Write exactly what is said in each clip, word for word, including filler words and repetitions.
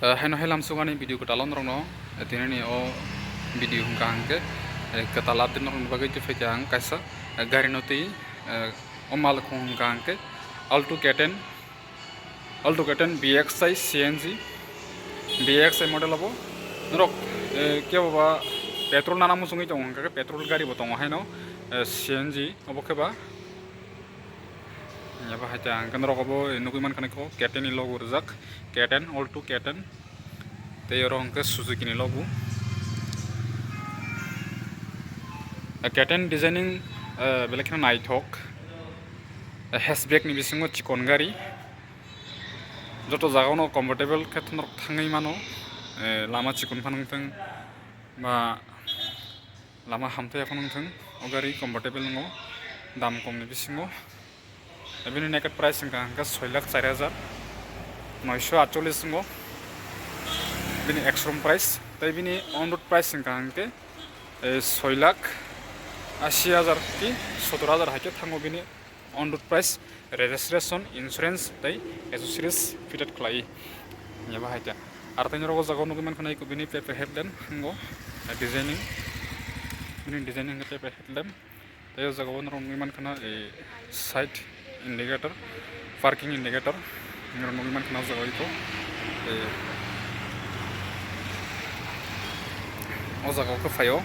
Eh, haino hai lamsukani video kwtal norokno, eh, tinini o video hwnkha hwnkhe, eh, kwtal update norokni bagwi tei phaikha ang kaisa, eh, gari no twi, eh, o malkhung hwnkha hwnkhe Alto K ten, Alto K ten B X I C N G, B X I model obo. Norok, eh, kebo ba petrol nana muchungwi tongo hwnkha khe petrol gari bo tongo haino, eh, C N G obo khe ba. Abo hai ta hwnkhe norok obo nugwi mankha nai kho K ten ni logo rijak, K ten, Alto K ten. Tei oro hwnkhe Suzuki ni logo. K ten designing, eh, belai kheno naithok. Eh, hatchback ni bisingo chikon gari. Joto jagao no comfortable khe norok thangwi mano. Eh, lama chikon phano wngthang ba lama hamthai phano wngthang, o gari comfortable wngo, dam komni bisingo. Bini naked price hwnkha hwnkhe soi lakh char hajar noisho atchollis wngo bini ex-showroom price. Tei bini on-road price hwnkha hwnkhe, eh, soi lakh asi hajar ki sotor hajar hai khe thango bini on-road price, registration, insurance tei accessories fitted khlai. Abo hai ta. Ar tei norok o jaga o nugwi mankha nai bini pepe headlamp wngo, designing, bini designing hwnkhe pepe headlamp. Tei o jaga o norok nugwi mankha na, eh, side indicator, parking indicator, norok nugwi mankha na o jaga o iko, eh, o jaga o khe phaio,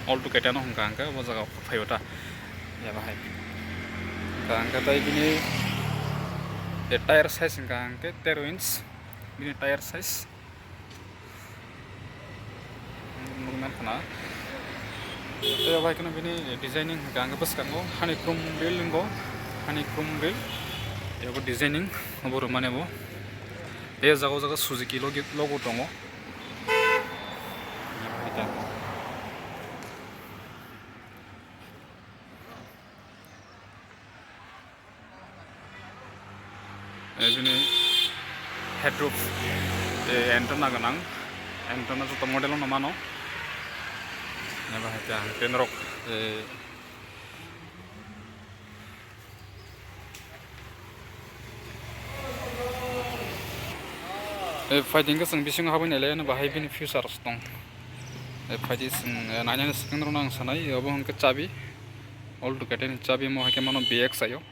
Alto K ten no hwnkha hwnkhe o jaga o khe phaio ta, ya bahai. Hwnkha hwnkhe tei bini, eh, tire size hwnkha hwnkhe tero inch bini tire size. Nukna khna. Tei obo hai kheno bini designing hwnkha hwnkhe bwskango honeycomb reel wngo, honeycomb reel. Abo designing obo rwmani bo. Tei o jaga o jaga Suzuki logi-, logo tongo. Eh, bini headroof, eh, antenna gwnang, antenna joto model no mano. Abo hai ta, tei norok, eh, eh, phaidi hwnkhe chwng bisingo habwi nailai, ano bahai bini features tong. Eh, phaidi chwng, eh, nainani swkang rokno ang sanai, obo hwnkhe chabi, Alto K ten ni chabi, omo hai khe mano B X I o.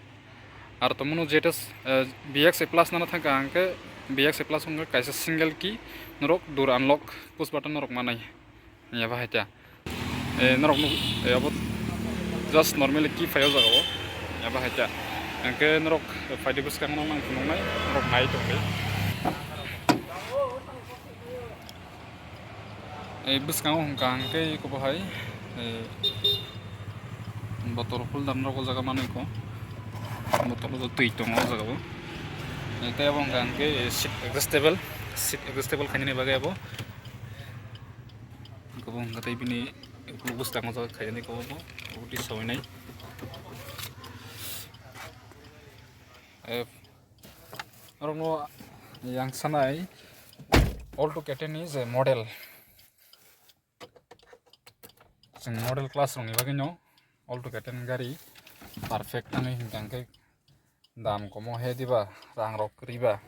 Ar tongmano Z S, eh, B X I plus nana thangkha hwnkhe B X I plus hwnkhe kaisa single key norok door unlock push button norok manai. Abo hai ta. Eh, norok nuk, eh, abo just normally key phai o jaga o. Abo hai ta. Hwnkhe norok phaidi bwskango nang phunuknai, norok nai tongdi. Eh, bwskango hwnkha hwnkhe iko bo hai, eh, bottle holder rok o jaga manwi kho. Bottle o twi tongo o jaga o. Eh, tei abo hwnkha hwnkhe, eh, seat adjustable, seat adjustable khainani bagwi abo. Iko bo hwnkha tei bini bwskango o jaga khainani kho bo, abo twi sawinai. Eh, Norokno yang sanai Alto K ten ni je model, chwng model class rokni bagwino Alto K ten gari perfect nani hwnkha hwnkhe dam komo he diba, rang rok kwrwi ba.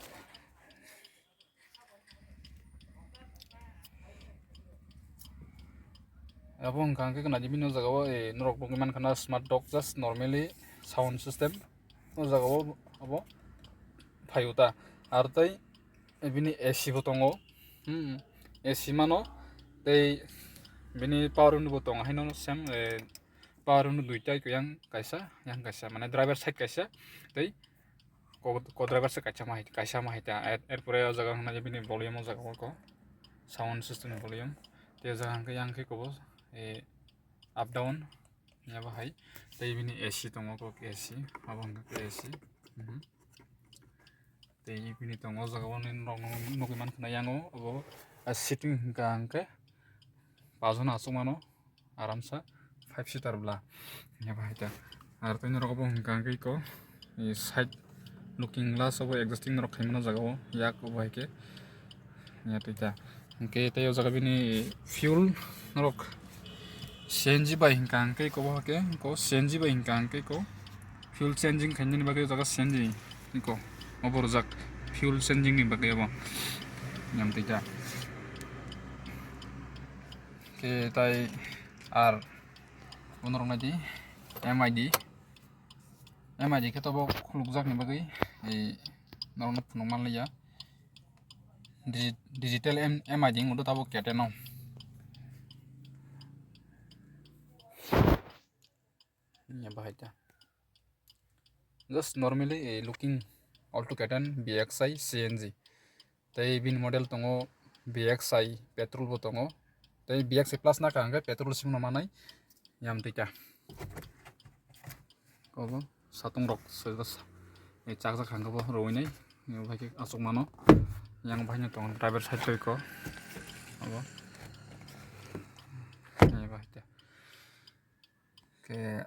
Abo hwnkha hwnkhe gwnadi bini o jaga o, eh, norok nugwi mankha na smart dock, just normally sound system o jaga o abo phaio ta. Ar tei bini A C bo tongo, hmm, A C mano tei bini power window bo tongo haino same, eh, power window duita, yang kaisa, yang kaisa, mane driver side kaisa tei ko, ko driver se kaisa ma hai, kaisa ma hai ta. Er, erpore o jaga hwnna je bini volume o jaga o ko sound system ni volume. Tei o jaga hwnkhe yang khe kobo, eh, up down abo hai. Tei bini A C tongo ko A C, abo hwnkhe A C. Mhm. Tei bini tongo o jaga o nini norok nugwi mankha na yang o abo, ah, sitting hwnkha hwnkhe pajon achuk mano. Aramsa five seater bla. Abo hai ta. Ar tei norok bo hwnkha hwnkhe iko, i side looking glass obo adjusting norok khaimano jaga o yak obo hai khe. Ya twi ta. Hwnkhe tei o jaga bini fuel norok C N G bai hwnkha hwnkhe iko bo hai khe, iko C N G bai hwnkha hwnkhe iko. Fuel changing khainani bagwi o jaga C N G iko obo rwjak, fuel changing ni bagwi obo. Yam twi ta. Khe tai ar bono rok nai di M I D. M I D khe tabuk khulukjakni bagwi, eh, norokno phunuk manliya. Digi-, digital M-, M I D wngkha tabuk Canon o. Ya, bahai ta. Just normally, eh, looking Alto K ten B X I C N G. Tei bini model tongo B X I petrol bo tongo. Tei B X I plus naka hwnkhe petrol simi no manai. Yam twi ta. Kobo satung rok soi bwsa. Ei chakjak hwnkhe bo rowinai. Ni bahai khe aswk mano. Yang bahai no tongo driver side bai ko. Abo. Ni bahai ta. Khe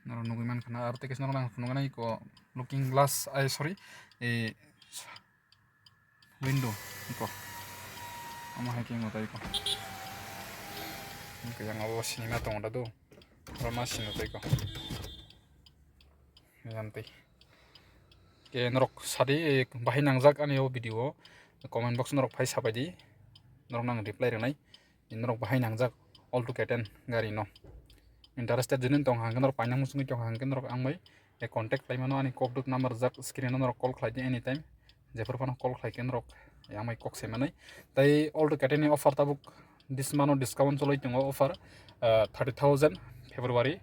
norok nugwi mankha na, aro tei kaisa norok ang phunuknai ko looking glass, ai, sorry, ei window ko. Omo hai khe wngwi tei ko. Hwnkhe yang abo sinina tongo da do. Oro ma sino tei ko. Yang tei. Khe norok sadi, eh, bahai nangjak ani o video o, comment box norok phai sabai di. Norok nang reply rwnai. Norok bahai nangjak Alto K ten gari no. Interested jwnwi tong hang khe norok paina muchungwi tong hang khe norok ang bai, eh, contact khlai mano, ani kokduk number rijak screen o norok call khlai di anytime. Jephru phano call khlai khe norok, eh, ang bai kok sai manai. Tai Alto K ten ni offer tabuk this month o discount choloi tongo offer, ah, thirty thousand February,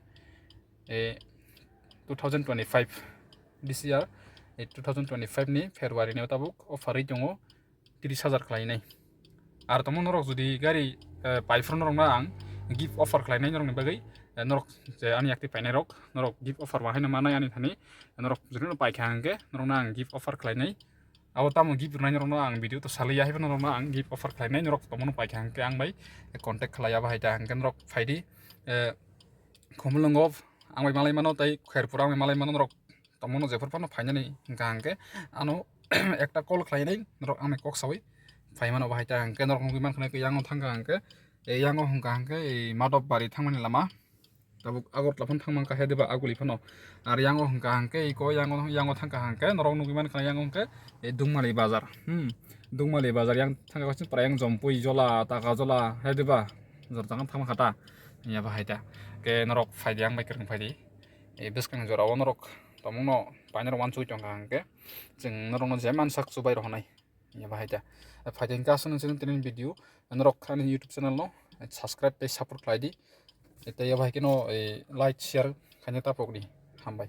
eh, two thousand twenty-five, this year, eh, two thousand twenty-five ni February ni tabuk offer ri tongo. Tris hajar khlainai. Ar tamo norok jodi gari, eh, pai phuru norokno ang gift offer khlainai norokni bagwi, eh, norok je ani yakti painai rok, norok gift offer bo haino manai ani thani, norok jodi no paikha hwnkhe norokno ang gift offer khlainai. Abo tamo gift rwnai norokno ang video to saliya, haibo norokno ang gift offer khlainai, norok tamo no paikha hwnkhe ang bai contact khlaiya bahai ta hwnkhe norok phaidi, eh, Khumulwngo ang bai malai mano tei Khairpura ang bai malai mano norok tongmano jephru phano phainani hwnkha hwnkhe ano ekta call khlainai norok ang bai kok sawi phai mano bahai ta hwnkhe norok nugwi mankha hwnkhe yang thangkha hwnkhe e yang hwnkha hwnkhe e Madhobari thangmani lama tabuk Agartala phano thangmankha hediba aguli phano ar yang hwnkha hwnkhe eko yang yang thangkha hwnkhe norok nugwi mankha yang hwnkhe e Dungmali bazar hmm Dungmali bazar yang thangkha prai yang Jompui jola taka jola hediba jor jagano thangmankha ta ya bahai ta ke norok phaidi ang bai kwrwng phaidi. E bwskang jora o norok tongmungno painai rok uansugwi tongkha hwnkhe chwng norokno je mansak chubai rw hwnwi ya bahai ta. Phaidi hwnkhe aswk nung chini tini video norok ani YouTube channel no subscribe tei support khlai di tei ya bahai kheno like share khaina ta pok di hambai.